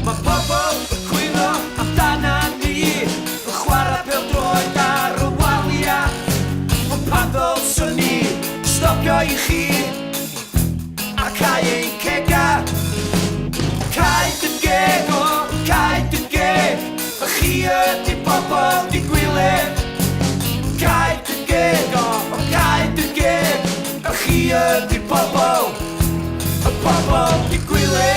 Mae pobl yn cwyno amdana ni yn chwarae pêl-droed ar y walia. Ond pan ddylswn ni stopio i chi a cau ein cega? Cau dy geg o, cau dy geg, y chi ydy pobl digwiledd. Cau dy geg o, cau dy geg, y chi ydy pobl, y pobl digwiledd.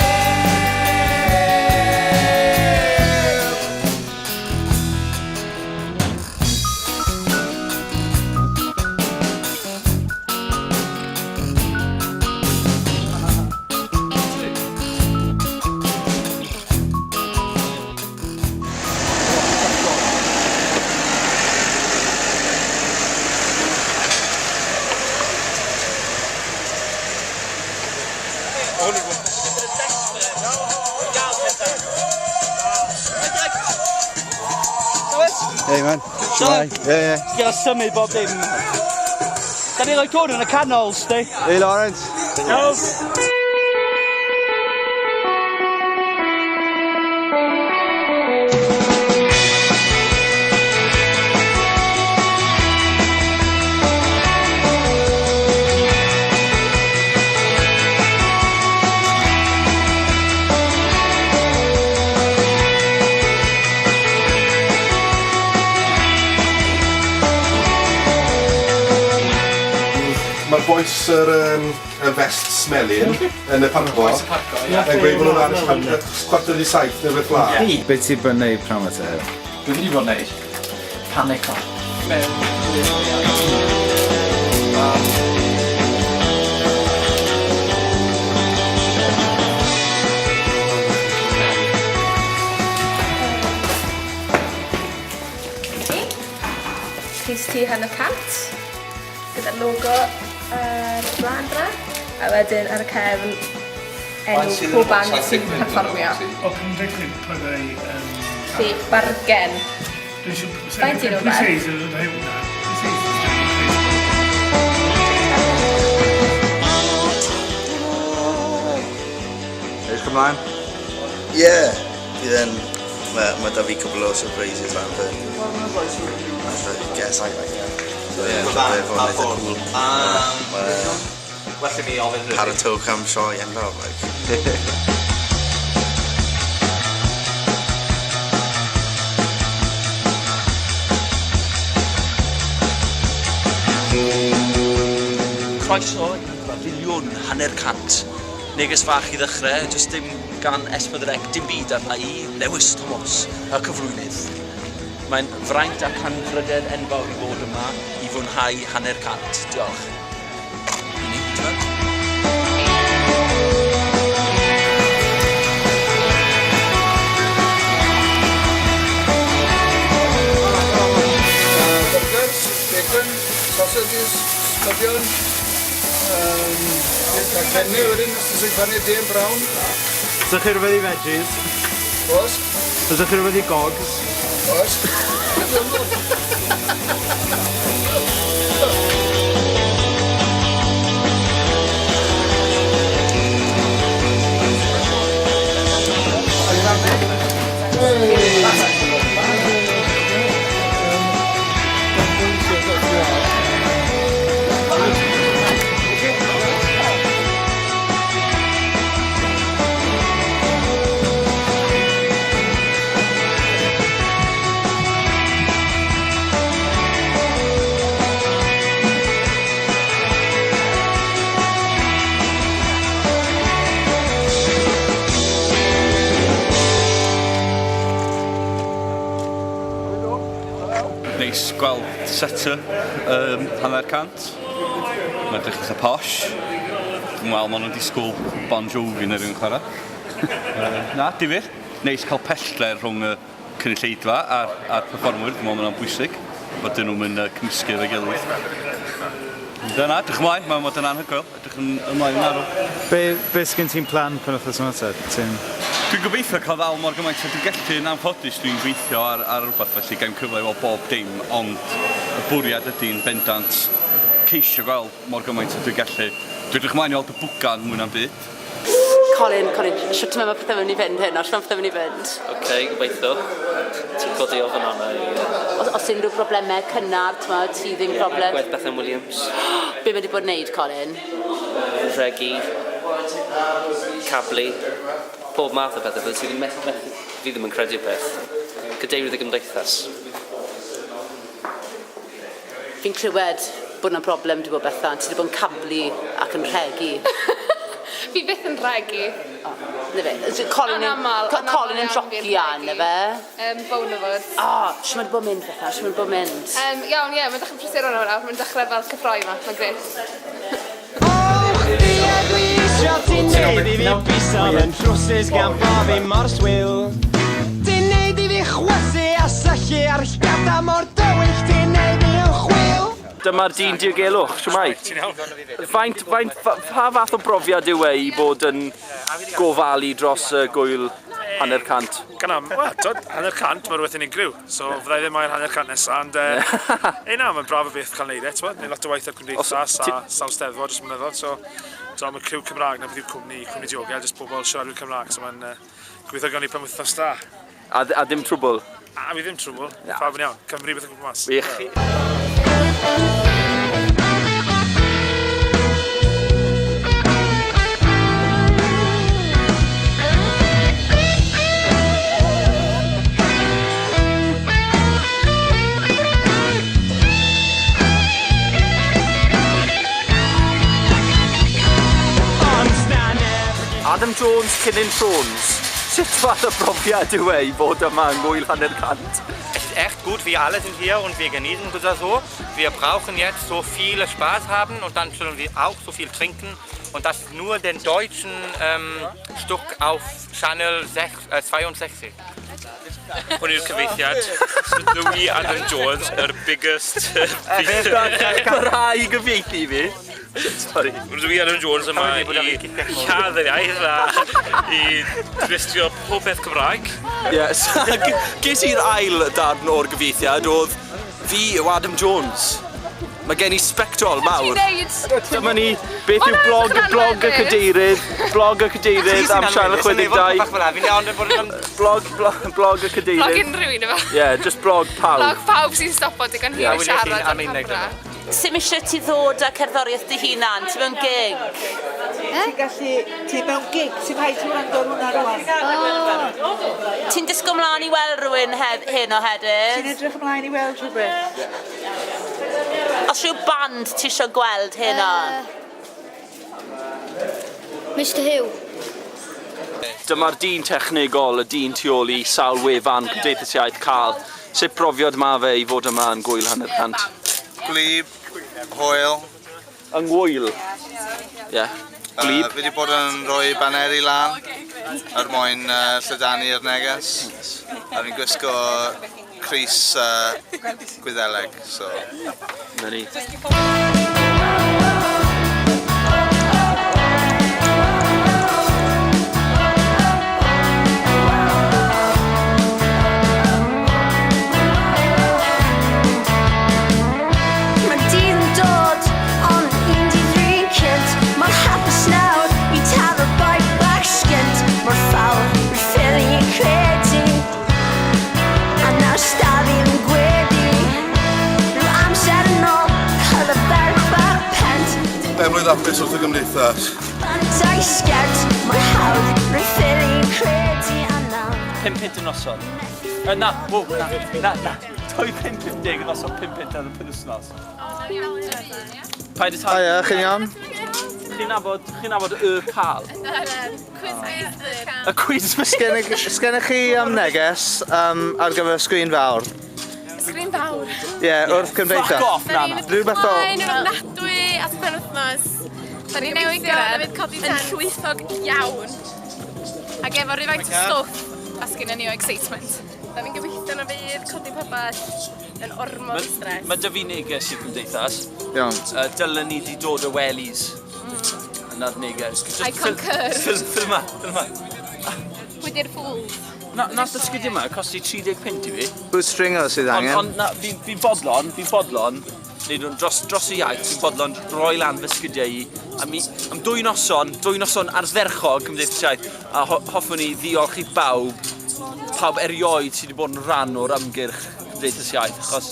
Hey man. Shwmae? Ie, ie. Ti'n gael symud bob dim. Da ni roi cwn yn y canol, sti. Hey Lawrence. Iawn. Mae'r bois yr um, y vests melyn yn y parco. Bois y parco, ie. Yn gweud bod nhw'n aros tan 6:45 neu rhywbeth fel 'a. Be ti bod yn neud pnawn 'ma te Huw? Be fi 'di bod yn neud? Panico. Crys T 100 gyda'r logo ar y blaen fyna a wedyn ar y cefn enw pob band sy'n perfformio. O 55 byddai yn... Felly bargen. Dwi eisiau... Faint i nhw Pwy seis yn rhoi hwnna? Pwy seis yn Edrych ymlaen? Ie, bydd e'n... Mae ma 'da fi cwpl o surprises lan 'fyd. Fatha guess I like. So ie, ma' fe fod yn eitha cŵl. Well i mi ofyn rhywun. Paratowch am sioe enfawr like. Croeso i Bafiliwn 100. Neges fach i ddechrau, jyst dim gan S4C, dim byd arna i, Lewis Thomas, y cyflwynydd. Mae'n fraint ac anrhydedd enfawr i fod yma i fwynhau 100. Diolch. Burgers, bacon, sausages, sglodion, yym, cacennau wedyn, os ti isie paned te yn brown. Oes chi rhywbeth i veggies? Oes. Oes chi rhywbeth i gogs? Oes. Neis gweld set-up 100. Mae'n edrych eitha posh. Dwi'n meddwl maen nhw'n disgwyl Bon Jovi neu rhywun chwarae. Na, difyr. Neis cael pellter rhwng y cynulleidfa a'r, a'r perfformwyr, dwi'n meddwl mae hwnna'n bwysig, bod dyn nhw'n mynd cymysgu efo'i gilydd. Dyna, edrych ymlaen, mae'n bod yn anhygoel, edrych yn ymlaen yn arw. Be, be sgyn ti'n plan penwythnos yma te? Ti'n... Dwi'n gobeithio cael ddal mor gymaint a dwi'n gallu, yn anffodus dwi'n gweithio ar, ar rhywbeth felly gael cyfle i weld bob dim, ond y bwriad ydy'n bendant ceisio gweld mor gymaint a dwi'n gallu. Dwi'n edrych ymlaen i weld y bwgan mwy na'm byd. Colin, Colin, shwt ti'n meddwl mae pethau'n mynd i fynd heno? Shwt mae pethau'n mynd i fynd? Oce, okay, gobeithio. Ti'n codi ofn arna i. Os, os unrhyw problemau cynnar, ti'n meddwl, ti ddim problem. Agwedd Bethan Williams. Be mae wedi bod yn neud, Colin? Rhegi, cablu, pob math o bethau, bydde ti ddim methu, methu, fi ddim yn credu'r peth. Cadeirydd y gymdeithas. Fi'n clywed bod 'na broblem 'di bod Bethan, ti 'di bod yn cablu ac yn rhegi. Fi byth yn rhegi. O, 'na fe. Colin yn... Anamal, anamal Colin yn iawn fi'n jocian, rhegi. na fe? Bown o fod. O, shwt mae 'di bod yn mynd Bethan, shwt mae 'di bod yn mynd? Iawn, ie, mae'n dechrau prysuro nawr, mae'n dechrau fel cyffroi yma, mae'n grêt. Ti'n neud i fi piso fy nhrwsus gan bo fi mor swil. Ti'n neud i fi chwysu a syllu ar llgada mor dywyll. Ti'n neud fi yn chwil. Dyma'r dyn diogelwch, shwmae? Ti'n iawn? Faint, faint, pa fath o brofiad yw e i bod yn gofalu dros y gwyl hanner cant? Gan am, wel, twyd, hanner cant, mae rhywbeth unigryw. So, fydda i ddim moyn hanner cant nesa, ond... Ei na, mae'n braf o beth cael neud e, t'mod? Neud lot o waith ar cymdeithas a sawl steddfod dros blynyddoedd, so... So, mae criw Cymraeg, na beth yw'r cwmni, cwmni diogel, jyst pobl siaradwyr Cymraeg, so mae'n gobeithio gawn ni penwythnos da. A, a ddim trwbl? A fi ddim trwbl, pawb yn iawn, Cymru beth o gwmpas. Wych. Adam Jones, Cynnin Jones. Sut fath o brofiad yw e i fod yma yng Ngŵyl Hanner Cant? Es ist echt gut, wir alle sind hier und wir genießen das so. Wir brauchen jetzt so viel Spaß haben und dann sollen wir auch so viel trinken. Und das ist nur den deutschen Stück auf Channel 62. Hwn yw'r cyfeithiad. So dwi Adam Jones, yr biggest... Parhau i gyfieithu i fi. Sorry. Dwi Adam Jones yma i lladd yr iaith a i dristio pob peth Cymraeg. Yes. Ges i'r ail darn o'r gyfieithiad oedd fi yw Adam Jones. Mae gen i sbectol mawr. Dyma ni, beth yw blog, blog y cadeirydd, blog y cadeirydd am Sianel 62. Blog, blog, blog y cadeirydd. Blog unrhyw un efo. Yeah, just blog pawb. Blog pawb sy'n stopo digon hir i siarad ar camera. Sim eisiau ti ddod â cerddoriaeth dy hunan, ti mewn gig? Ti'n gallu, ti mewn gig, ti'n rhaid ti wrando ar hwnna rwan. Ti'n disgo mlaen i weld rhywun hyn o hedydd? Ti'n edrych ymlaen i weld rhywbeth? Os rhyw band ti eisiau gweld heno? Mr Huw. Dyma'r dyn technegol, y dyn tu ôl i sawl wefan Cymdeithas Iaith Cael. Sut brofiad ma fe i fod yma yn Gŵyl Hanner Cant? Gwlyb, hwyl. Yng Ngŵyl? Ie. Gwlyb. Fi wedi bod yn rhoi baneri lan er mwyn lledanu'r neges. A fi'n gwisgo crys Gwyddeleg, so... Na ni. Mae dydd yn dod, ond un dydd rhywun cynt. Mae'n hapus nawr i taro boi bach sgynt. Mor ffawr, rwy'n ffili i credu. A nawr star i'n gwedi. Rhyw amser yn ôl, cael y ferch bach pent. Penblwydd hapus wrth y gymdeithas. Bant a'i sgert, mor hawdd, rwy'n ffili i credu. A nawr 5 punt y noson. Na, wo, na, na, na. 2.50 y noson, 5 punt ar y penwythnos. Paid y talu. Hiya, chi'n iawn? Chi'n nabod, chi'n nabod y Cal? Y quiz Sgennych chi neges ar gyfer sgrin fawr? Sgrin fawr. Ie, yeah, wrth cymdeithas. Fuck off, na, na. Rhywbeth o... Mae'n ofnadwy at y penwythnos. Da ni newydd gyrraedd yn llwythog iawn. Ac efo rhywfaint o stwff a sgynna ni o excitement. Da ni'n gobeithio na fydd codi pabell yn ormod o stress. Mae dy fi neges i'r gymdeithas. Iawn. Dylen ni di dod o wellies. Yna'r neges. Just I concur. Ffilma, ffilma. Pwy di'r fools? Na, nath y sgidiau yma costi 30 punt i fi. Bootstringer sydd angen. Ond na, fi'n bodlon, neud nhw'n dros y iaith, fi'n bodlon roi lan fy sgidiau i. Am dwy noson ardderchog Cymdeithas Iaith, a hoffwn i ddiolch i pawb erioed sydd wedi bod yn rhan o'r ymgyrch Cymdeithas Iaith, achos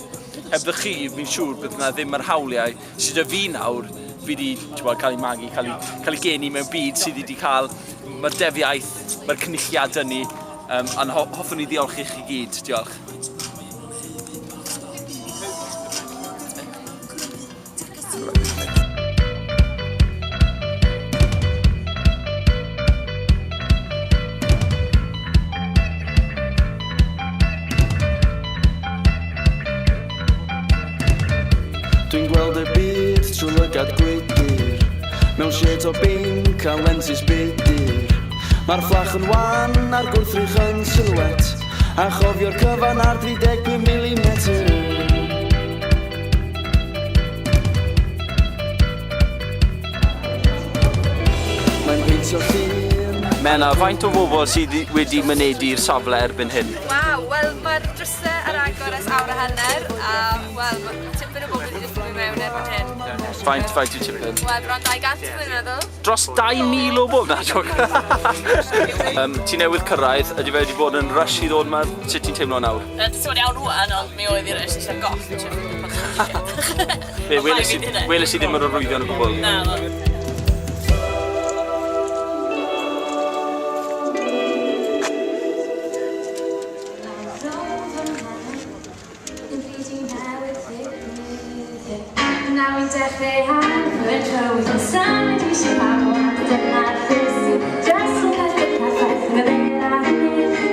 hebddo chi, fi'n siŵr bydd yna ddim yr hawliau sydd 'da fi nawr. Fi wedi cael ei magu, cael ei geni mewn byd sydd wedi cael, mae'r defiaeth, mae'r cynulliad yn ni, a hoffwn i ddiolch i chi gyd, diolch. Dwi'n gweld y byd trwy lygad gwydr, mewn shades o binc a lenses budur. Mae'r fflach yn wan a'r gwrthrych yn silhouette, a chofio'r cyfan ar 35 mm. Mae'n peintio llun. Mena, faint o bobl sydd wedi mynedi'r safle erbyn hyn? Waw, wel mae'r drysau ar agor ers awr a hanner, a wel, mae tipyn o bobl wedi dod i mewn erbyn hyn. Faint yw tipyn? Wel, bron 200 dwi'n meddwl. Dros 2,000 o bobl? Na, joc. Ti newydd cyrraedd, ydy fe wedi bod yn rush i ddod yma? Sut ti'n teimlo nawr? Ti'n iawn rwan, ond mi oedd i'r rush eisiau goll. Be, weles i ddim yr arwyddion o gwbl? Na. Now i'n dechrau ar fy trywydd yn symud i Chicago a dyna'r ffys just yn cael y perffaith yn gyda'r arni.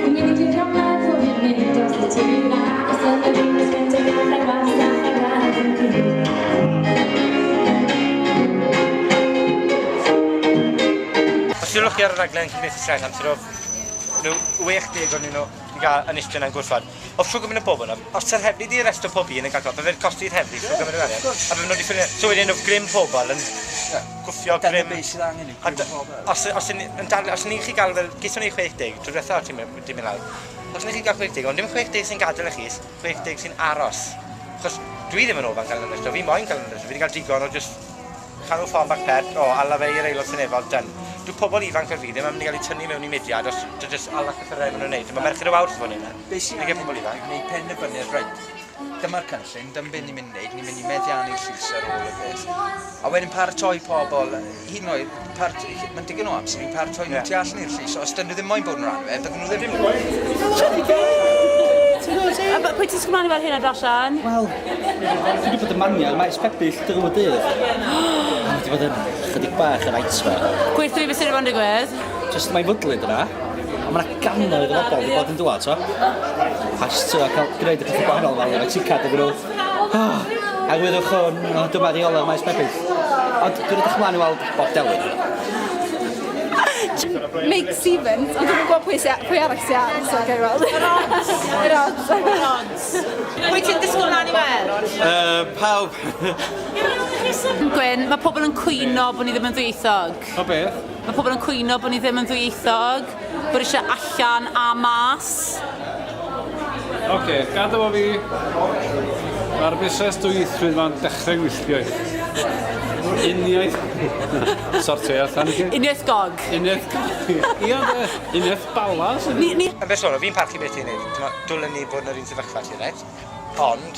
Yn unig i'r meddwl i mi dros y tir agos yn y ddinas gyntaf a gwasanaeth a gwasanaeth. Os yw'ch chi ar y rhaglen Cymdeithas Iaith am sort of 60 o'n nhw i gael yn eistedd yna'n gwrthod. Os trwy gymaint o bobl yna, os yr heddlu di arresto pob un yn cael clod, bydd fe'n costi'r heddlu trwy gymaint o arian. A bydden nhw wedi ffeindio... So wedyn oedd grym pobl yn gwffio grym... Dyna beth sydd angen yw grym pobl. Os ni'n chi gael fel... Geson ni 60, trwy diwetha ti'n mynd lawr. Os ni'n chi gael 60, ond dim 60 sy'n gadael y llys, 60 sy'n aros. Achos dwi ddim yn ofan cael yn arresto, fi moyn cael yn arresto, fi wedi cael digon o just cadw ffôn bach pert, o, ala fe i'r aelod seneddol, done. Dwi pobl ifanc fel fi ddim yn mynd i gael eu tynnu mewn i mudiad os jyst ala llythyrau maen nhw'n neud. Mae Merched y Wawr sydd fod yn hynna. Be sy'n angen pobl ifanc, gwneud penderfyniad, reit, dyma'r cynllun, dyma beth ni'n mynd i wneud, ni'n mynd i meddiannu'r llys ar ôl y peth. A wedyn paratoi pobl, hyd yn oed, mae'n digon o amser i'n paratoi nhw tu allan i'r llys. Os dyn nhw ddim moyn bod yn rhan o fe, bydden nhw ddim. Pwy ti'n sgwmanu fel hyn ar allan? Wel, dwi wedi bod yn mania ar maes pebyll drwy y dydd. Mae wedi bod yn chydig bach yn nightmare. Gweithio i beth sydd wedi bod yn digwydd? Just mae'n fydlyd yna, a mae yna gannoedd o bobl wedi bod yn dŵad, so. A jyst trio cael gwneud y pethau gwahanol fel efo ticad efo nhw. Arwyddwch hwn, dyma reola'r maes pebyll. Ond dwi'n edrych ymlaen i weld Bob Delyn. Meic Stevens, ond dwi'n gwybod pwy arall sy'n ar, so gael weld. Yr odds. Yr odds. Yr odds. Pwy ti'n disgwyl mlaen i weld? Pawb. Gwyn, mae pobl yn cwyno bod ni ddim yn ddwyieithog. O beth? Mae pobl yn cwyno bod ni ddim yn ddwyieithog, bod eisiau allan a mas. Oce, gadael o fi. Mae'r busnes dwyieithrwydd ma'n dechrau gwylltio i. Uniaith... Sortio allan i chi. Uniaith gog. Uniaith gog. Ia, de. Uniaith balas. Ni... Yn bersonol, fi'n parchu beth ti'n neud. Dwlen ni bod yn yr un sefyllfa ti, reit? Ond,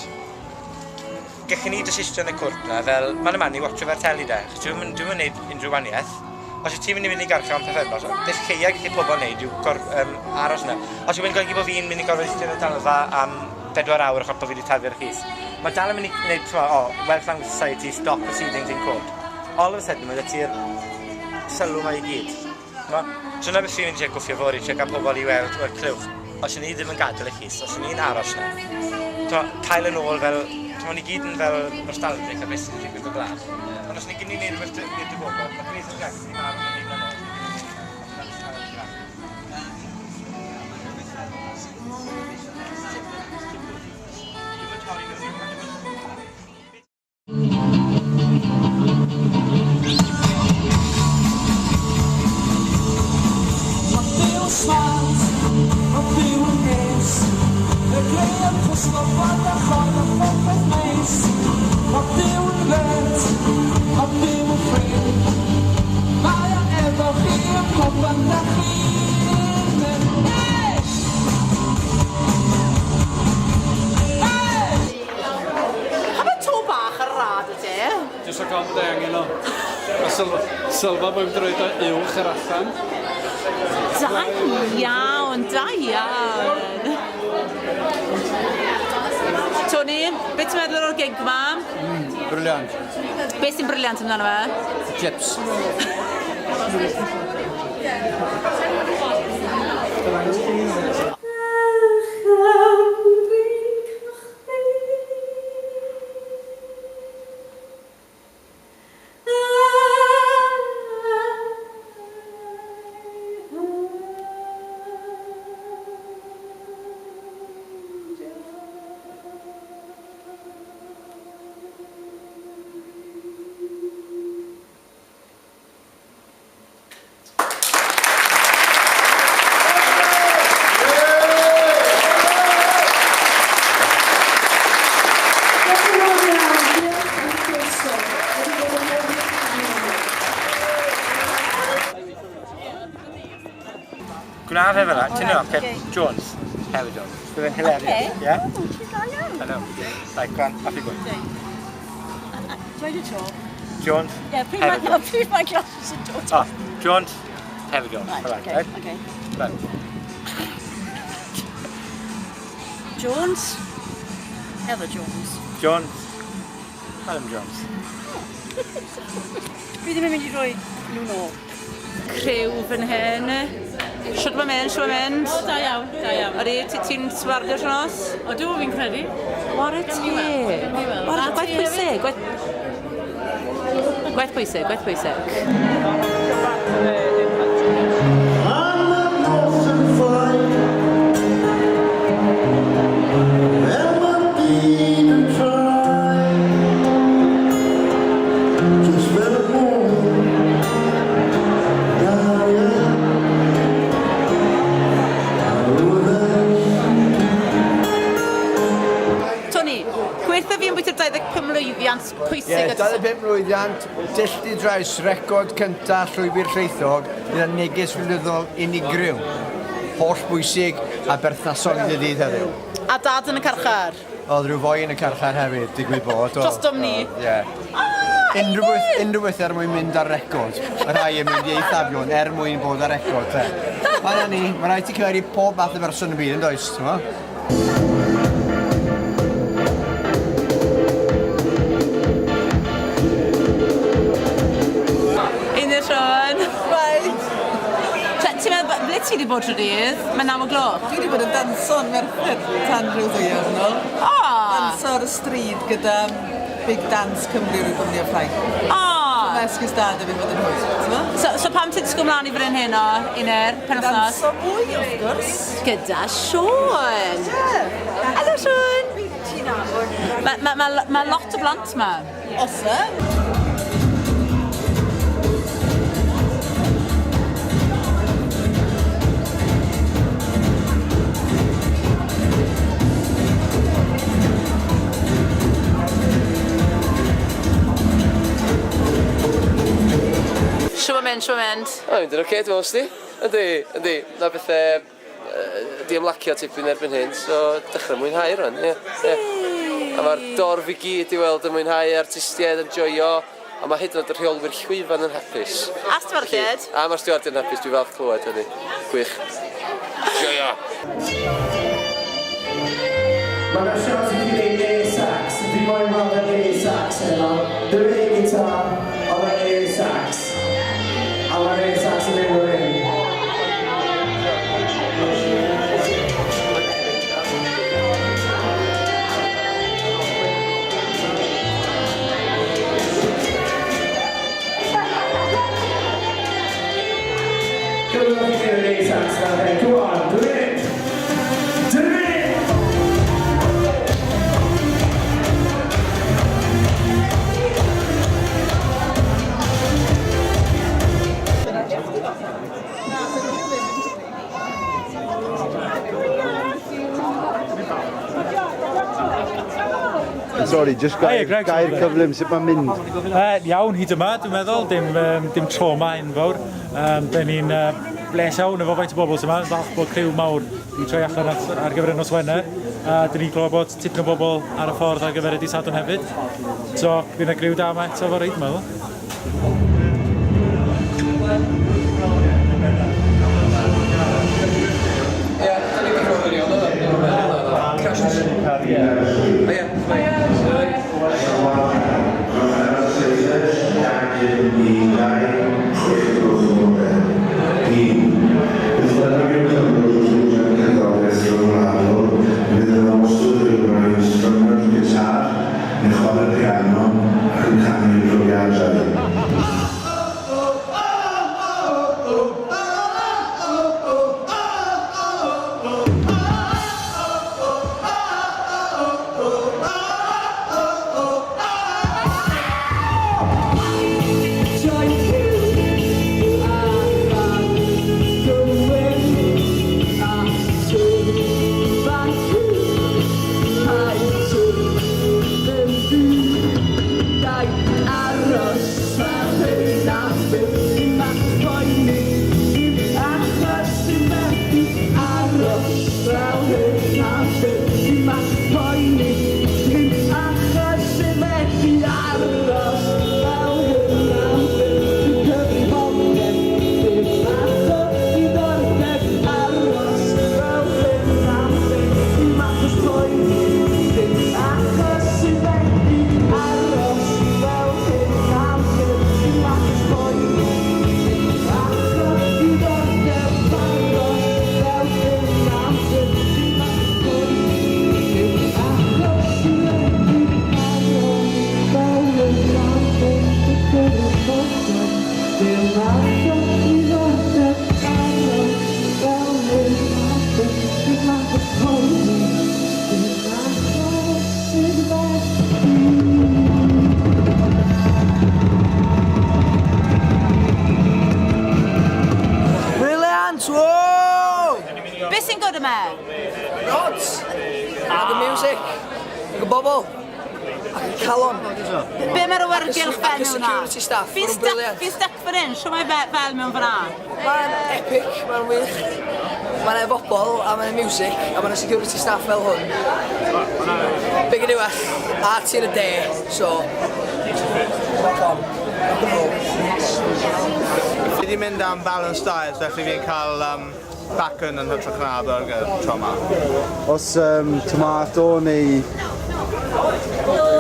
gallwn ni jyst yn y cwrt na fel, man y man i watcho fe'r teli de. Achos dwi'm yn neud unrhyw waniaeth. Os wyt ti'n mynd i fynd i garchar am pythefnos, beth lleia gallu pobl wneud yw aros yna. Os yw'n golygu bod fi'n mynd i gorfod eistedd yn y dalfa am 4 awr achos bod fi wedi taflu'r llys. Mae dal yn mynd i wneud, o, Welsh Language Society, stop proceedings in court. All of a sudden, mae 'da ti'r sylw 'ma i gyd. So 'na beth fi'n mynd i gwffio fory, trio gael pobl i weld, wel, clywch, os ni ddim yn gadael y llys, os ni'n aros na, cael yn ôl fel, ni gyd yn fel nostalgic a beth sy'n digwydd o gwlad. Ond os ni gyd ni'n neud rhywbeth i'r dyfodol, mae gwneud yn iaith, ni'n marw yn neud yn ôl. Mae byw smart, mae byw yn neis. Y greu cwsgo blant a chwaith a phopeth neis. Mae byw yn grêt, mae byw yn ffrind. Mae o efo chi ym mhobman da chi'n mynd. Hey! Hey! Pam y to bach ar rad y te? Jyst rhag ofn bod e angen o. Ma' sylfa, sylfa bod wedi roed o uwch yr allan. Da iawn, da iawn. Tony, beth ti'n meddwl o'r gig ma? Brilliant. Beth sy'n brilliant amdano fe? Chips. Diolch yn fawr iawn. Diolch am y croeso. Wedi bod yn lyfli cael yma. Gwna fe fel 'a, ti'n iawn, Kate Jones, Heather Jones. Bydd e'n hilarious, Okay. yeah? Oh, ti'n dda iawn. I know. Right, go on, off you go. Dweud y tro. Jones, Yeah, pryd Heather mae, Jones. pryd mae glasses yn dod. Oh, Jones, Heather Jones. Right, Fel 'a, okay, right? okay. Right. Jones. Heather Jones. Jones, Adam Jones. Fi ddim yn mynd i roi nhw nôl. Criw fan hyn. Shwt mae'n mynd, shwt mae'n mynd? O, da iawn, da iawn. Ydy, ti'n sbardio trwy nos? Odw, fi'n credu. Whare Gawn ni weld, teg. gawn ni weld. Whare A gwaith ti pwysig, hefyd? gwaith pwysig, gwaith pwysig. Am y nos yn ffoi, fel mae'r byd yn troi, jyst fel y môr, gariad, arwyddes. Tony, gweitha fi yn bwyty'r 25 mlwyddiant pwysig. Ie, 25 mlwyddiant, Dull Di-drais, record cynta Llwybr Llaethog, gyda neges wleidyddol unigryw. Holl bwysig a berthnasol i ddydd heddiw. A dad yn y carchar. Oedd rhyw foi yn y carchar hefyd, digwydd bod. oedd. Drostom ni. Oedd, Ie. Unrhyw beth er mwyn mynd ar record. Mae rhai yn mynd i eithafion er mwyn bod ar record. Te. Mae na ni, mae rhaid ti cymeru pob math o berson yn y byd, yn does, ti'n mo? Un i'r Siôn. Right. Ti'n meddwl, ble ti wedi bod trwy dydd? Mae 9 o gloch. Dwi wedi bod yn danso yn Merthyr tan rhyw 2 o'r nôl. O! Danso ar y stryd gyda Big Dance Cymru rhyw gwmni o Ffrainc. O! So mae esgus da da fi fod yn hwyr, ti'n mo? So pam ti'n disgwyl mlaen i fan hyn heno, Uner, penwythnos? Danso mwy, wrth gwrs. Gyda Siôn. Ie. Helo Siôn. Ti'n nabod. Mae ma, ma, ma lot o blant ma. Awesome. Shwt mae'n mynd, shwt mae'n mynd? O, mynd yn oce, dwi'n meddwl, sti. Yndi, yndi. Na bethau di ymlacio tipyn erbyn hyn, so dechrau mwynhau rwan, ie. ie. A mae'r dorf i gyd i weld yn mwynhau, artistiaid yn joio, a mae hyd yn oed y rheolwyr llwyfan yn hapus. A stiwardiaid? A mae'r stiwardiaid yn hapus, dwi'n falch clywed hynny. Gwych. Joio! Mae yna siawns i chi wneud A-sax. Dwi moyn weld yr A-sax heno. Ddim yr A-guitar, ond yr A-sax. A mae'r A-sax yn mynd o'r un. Come on, chi wneud A-sax fel hyn. Come on, dwi'n mynd. Sorry, just gair, Hiya, Greg. gair cyflym, sut mae'n mynd? Iawn, hyd yma, dwi'n meddwl, dim, dim trauma enfawr. Da ni'n bles iawn efo faint o bobl sy'n yma, falch bod criw mawr i troi allan at, ar gyfer y nos Wener. A dyn ni'n clywed bod tipyn o bobl ar y ffordd ar gyfer y dydd Sadwrn hefyd. So, bydd yna griw da yma eto fory, dwi'n meddwl. Brilliant! Whoa! Be sy'n good yma? Rods! Ac y music, ac y bobl, ac y calon. Be mae'r awyrgylch fel Ac y mewn na? security staff, Fi'n maen nhw'n stuck, brilliant. fi'n stuck fan hyn, siw mae fel mewn fyna. Mae'n epic, mae'n wych. Mae'n e bobl, a mae'n music, a mae'n security staff fel hwn. Be gen i well, a ti yn y de, so... Rock on. Rock and roll. Fi wedi mynd am balanced diet, felly fi'n cael bacon yn hytrach na burger tro yma. Os tomato neu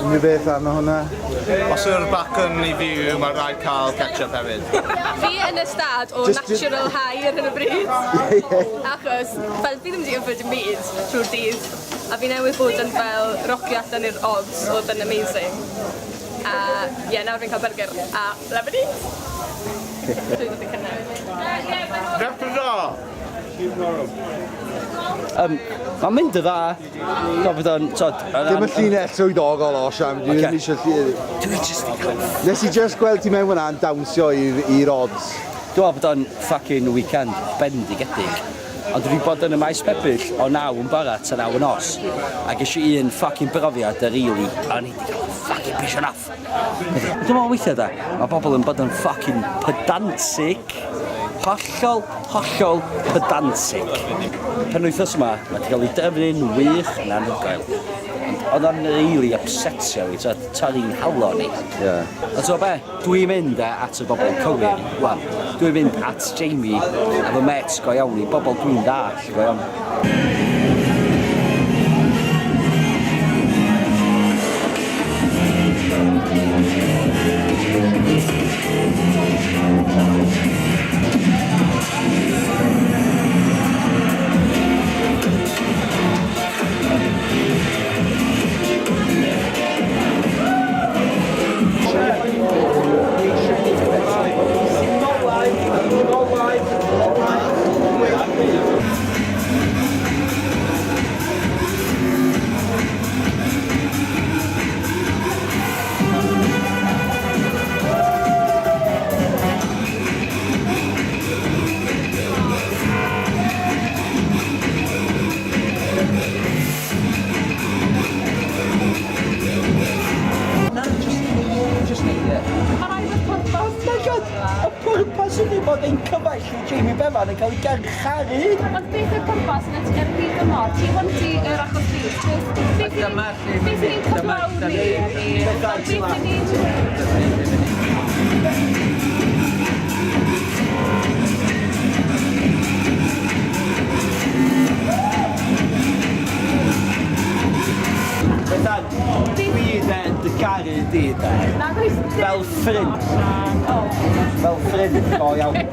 unrhyw beth arno hwnna. Os yw'r bacon i fi, mae rhaid cael ketchup hefyd. Fi yn y stad o natural high ar hyn o bryd. Achos, fel fi ddim wedi yfed dim byd trwy'r dydd. A fi newydd bod yn fel rocio allan i'r odds, oedd yn amazing. A ie, yeah, nawr fi'n cael burger a lemonade. Dwi'n dod i cynnar. Mae'n mynd yn dda. Dwi'n bod o'n, t'od... Dim y llinell swyddogol o, Siam, dwi ddim eisiau lli... Dwi jyst yn cael... Nes i just gweld ti mewn fyna yn dawnsio i'r odds. Dwi'n meddwl bod o'n fucking weekend bendigedig. Ond dwi wedi bod yn y maes pebyll o 9 yn bora tan 9 yn nos. A ges i un fucking brofiad y rili, a o'n i wedi cael fucking pisio off. Dwi'n meddwl weithiau da, mae bobl yn bod yn fucking pedantic. Hollol, hollol pedantic. Penwythnos yma, mae wedi cael ei drefnu'n wych yn anhygoel. Ond oedd o'n really upsetio fi, t'od, torri'n halon i. Yeah. Ond ti'n be, dwi'n mynd at y bobl cywir, wan. Dwi'n mynd at Jamie a fy mêts go iawn i, bobl dwi'n ddall go iawn. Jamie Bevan yn cael ei garcharu. Ond beth yw'r pwrpas yn y yr hyd yma? Tu hwnt i yr achos llys? Beth beth ni'n cyflawni? Beth ni'n... Bethan, dwi de yn dy garu di de. Fel ffrind. Fel ffrind go iawn de.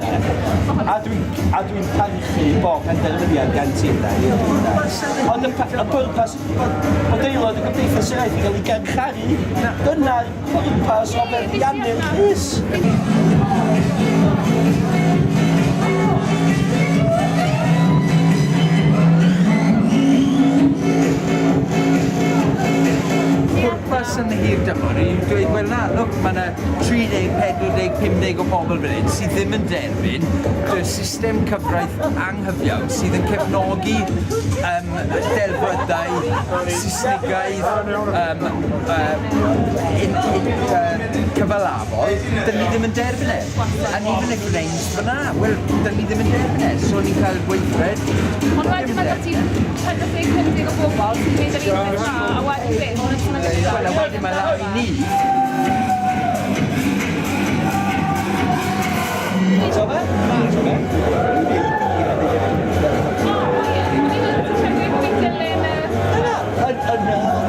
A dwi'n a dwi'n parchu bob penderfyniad gen ti de. Ond y, y pwrpas ydy bod, bod aelod y Gymdeithas yr Iaith yn cael ei garcharu. Dyna'r pwrpas o feddiannu'r llys. Pwrpas yn y hir dymor yw dweud, wel na, look, mae yna 30, 40, 50 o bobl fan hyn sydd ddim yn derbyn y system cyfraith anghyfiawn sydd yn cefnogi um, delfrydau Saesnigaidd um, in, in, cyfalafol, dyn ni ddim yn derbyn e. And even if it ends fyna, wel, dyn ni ddim yn derbyn e. So ni'n cael gweithred. Ond wedyn mae 'da ti 40, 50 o bobl sy'n gwneud yr un peth a wedyn beth? Wel, a wedyn mae lawr i ni. So fe? So fe? Yn union.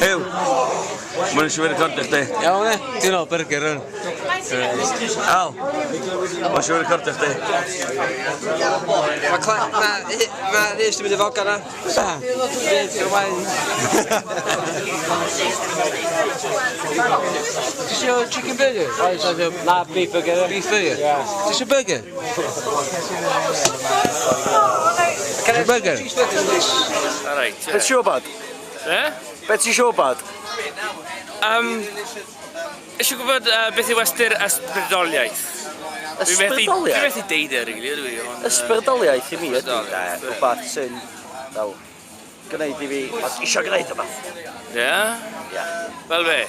Huw, mae'n eisiau fi recordio chdi. Iawn e? Dwi'n ôl burger rwan. Al, mae'n eisiau fi recordio chdi. Mae ma, ma Rhys di mynd i foga na. Rhys, ymlaen. Ti isio chicken burger? Oes, oes, na, beef burger. Beef burger? Yeah. Ti isio burger? Can I burger? Alright. Be ti siŵr bod? Eh? Be ti siŵr bod? Eisiau gwybod beth yw ystyr ysbrydoliaeth? Ysbrydoliaeth? Dwi'n methu deud e, rili, ydw i. Ond, Ysbrydoliaeth i mi ydy, de, rhywbeth sy'n, fel, gwneud i fi, isio gwneud rhywbeth. Ie? Ie. Fel be?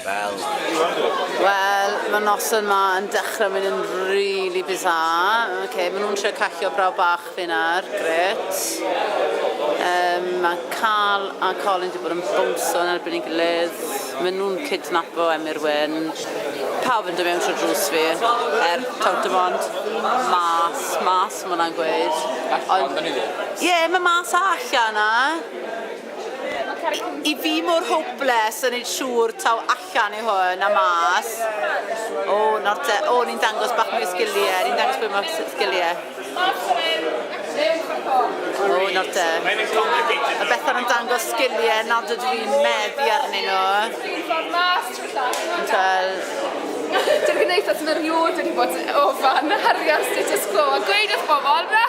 Fel. Wel, mae noson ma yn dechrau mynd yn really bizarre. Okay, maen nhw'n trio callio braw bach fi nawr, grêt. Mae Carl a Colin wedi bod yn bownsio yn erbyn ei gilydd. Maen nhw'n kidnapo Emyr Wyn. Pawb yn dod mewn trwy drws fi, er taw dim ond mas, mas ma' hwnna'n gweud. Ond, ie, mae mas a allan na. I fi mor hopeless yn neud siŵr taw allan yw hwn a mas. O, nawr te, o, ni'n dangos bach mwy o sgiliau, ni'n dangos mwy o sgiliau. O, nawr te. Mae Bethan yn dangos sgiliau nad ydw i'n meddu arnyn nhw. Fel... Dy'r gymdeithas yn erioed wedi bod o fan herio'r status quo a gweud wrth bobl, na!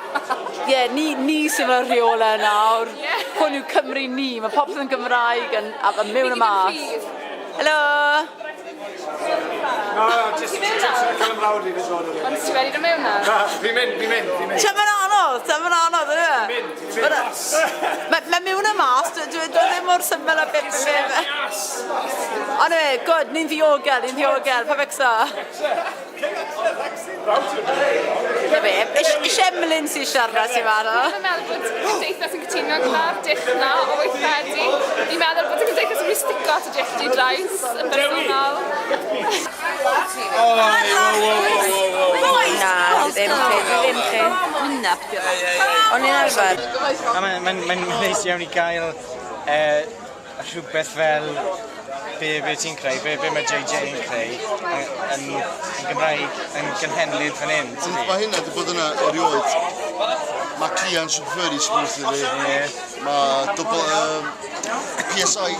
Ie, yeah, ni sy'n fel rheolau nawr. Yeah. Hwn yw Cymru ni. Mae popeth yn Gymraeg yn, a mewn y mas. Helo! No, no, just cael ymrawd i fi ddod. Ond ti wedi dod mewn nawr? Na, fi'n mynd, fi'n mynd, fi'n mynd. Ti'n mynd anodd, ti'n mynd anodd, yna? Fi'n mynd, fi'n mynd. Mae mewn y mas, dwi ddim mor syml a beth beth. Ond anyway, good, ni'n ddiogel, ni'n ddiogel, pa becso? Na fe, isie Emlyn sy'n siarad sy'n meddwl. Fi'n meddwl bod cymdeithas yn cytuno gyda'r dull na o weithredu. Fi'n meddwl bod y cymdeithas yn mynd i stico at y dull di-drais yn bersonol. Na, ddim chi, ddim chi. Wyneb, O'n i'n arfer. Mae'n neis iawn i gael rhywbeth fel be ti'n creu, be mae JJ yn creu yn Gymraeg, yn gynhenlid fan hyn. Mae hynna wedi bod yna erioed. Mae Cian Super Furries wrth i fi. Mae double, PSI.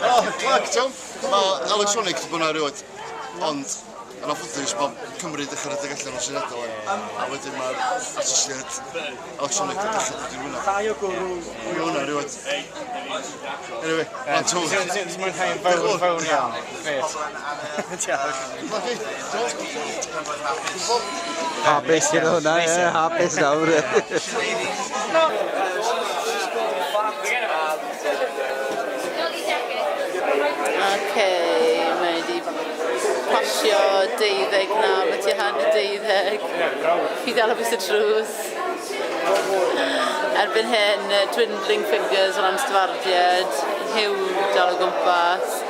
Oh, clac, ti'n? Mae Electronic di bod yna erioed. Ond, yn anffodus, mae Cymru dechrau rhedeg allan o syniadau wan. A wedyn mae'r artistiaid electronic yn dechrau dod i'r wyneb. Llai o gwrw. Dwi hwnna erioed. Anyway, mae'n tŵr. Ti'n mwynhau'n fawr, fawr iawn. Gret. Diolch. Hapus gyda hwnna, ie, hapus nawr. Okay, mae wedi pasio deuddeg na, mae tua hanner deuddeg. Fi dal o bwys y drws. Erbyn hyn, dwindling figures o ran stiwardiaid, Huw dal o gwmpas,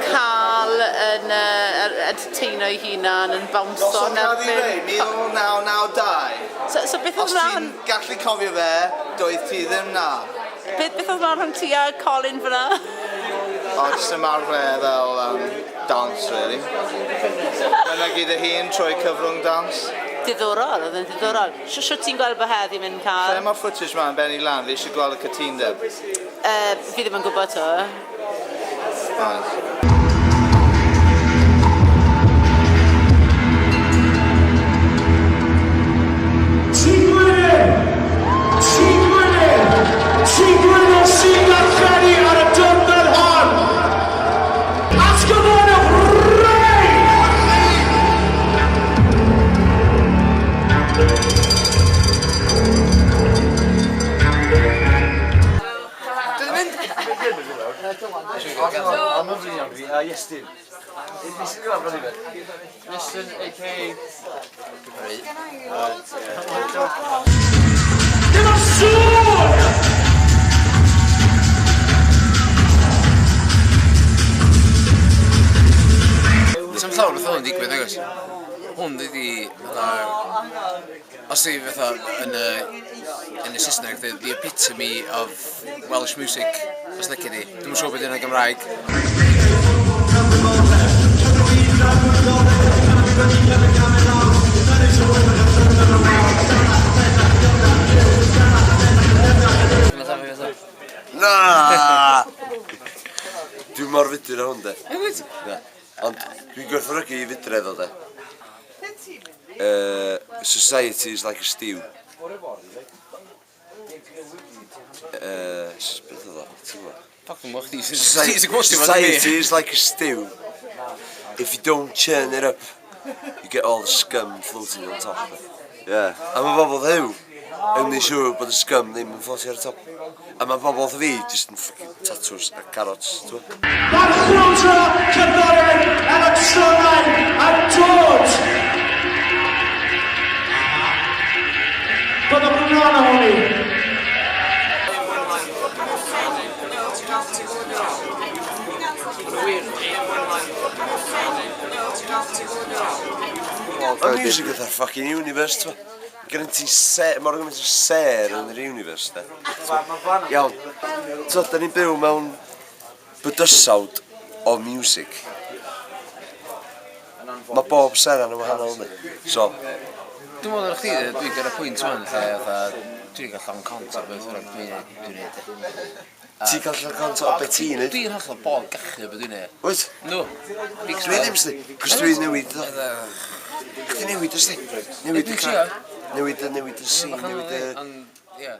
Carl yn uh, entertaino ei hunan, yn bownsio Noson Caddi Ray, 1992. So, so beth oedd Os ti'n gallu cofio fe, doedd ti ddim na. Beth, beth oedd mlaen rhwng ti a Colin fyna? O, jyst ymarfer fel um, dance, really. Dyna gyd y hun trwy cyfrwng dance. Diddorol, oedd yn diddorol. Shwt ti'n gweld bod heddi mynd cael? Lle mae'r footage ma yn bennu lan? Fi eisiau gweld y cytundeb. Uh, fi ddim yn gwybod to. Nice. Tŷ Gwynedd! Tŷ Gwynedd! Tŷ Gwynedd sy'n darlledu ar y diwrnod hon! Atgyfodwch Ray! Iestyn. Iestyn, a.k.a. Dyma'r sŵn! Does 'am llawer wrth hwn yn digwydd nag oes? Hwn ydi fatha os ti fatha yn y yn y Saesneg the, the epitome of Welsh music os lici di. Dwi'm yn siŵr beth yna Gymraeg. Na! Dwi'n mor fudur â hwn de. Wyt? Na. Ond dwi'n gwerthfawrogi i fudredd o de. Uh, society is like a stew. Uh, beth oedd o? Ti'n gwybod? Fucking well, chdi sy'n sy'n gwybod Society is like a stew. If you don't churn it up, you get all the scum floating on top. Yeah. A mae bobl ddew yn neud siŵr bod y scum ddim yn fflotio ar y top. A mae bobl fatha fi jyst yn ffycin tatws a carrots, t'mo'? Mae'r chwyldro cerddoreg electronaidd yn dod! Byddwch yn rhan ohoni. Mae music fatha'r fucking universe, t'mo'? Gen ti se- mor gymaint o sêr yn yr universe, de. Iawn. T'mo', da ni'n byw mewn bydysawd o music. Mae bob seren yn wahanol, yndi? So... Dwi'n meddwl ar chdi, dwi'n gyrra pwynt wan lle fatha, dwi'n cael llond cont o beth bynnag dwi'n dwi'n neud. Ti'n cael llond cont o beth ti'n neud? Dwi'n hollol bod gachu o beth dwi'n neud. Wyt? No. Dwi ddim sti, cos dwi'n newid o. Chdi newid sti. Newid y crac. Newid y newid y scene, newid y... Ie.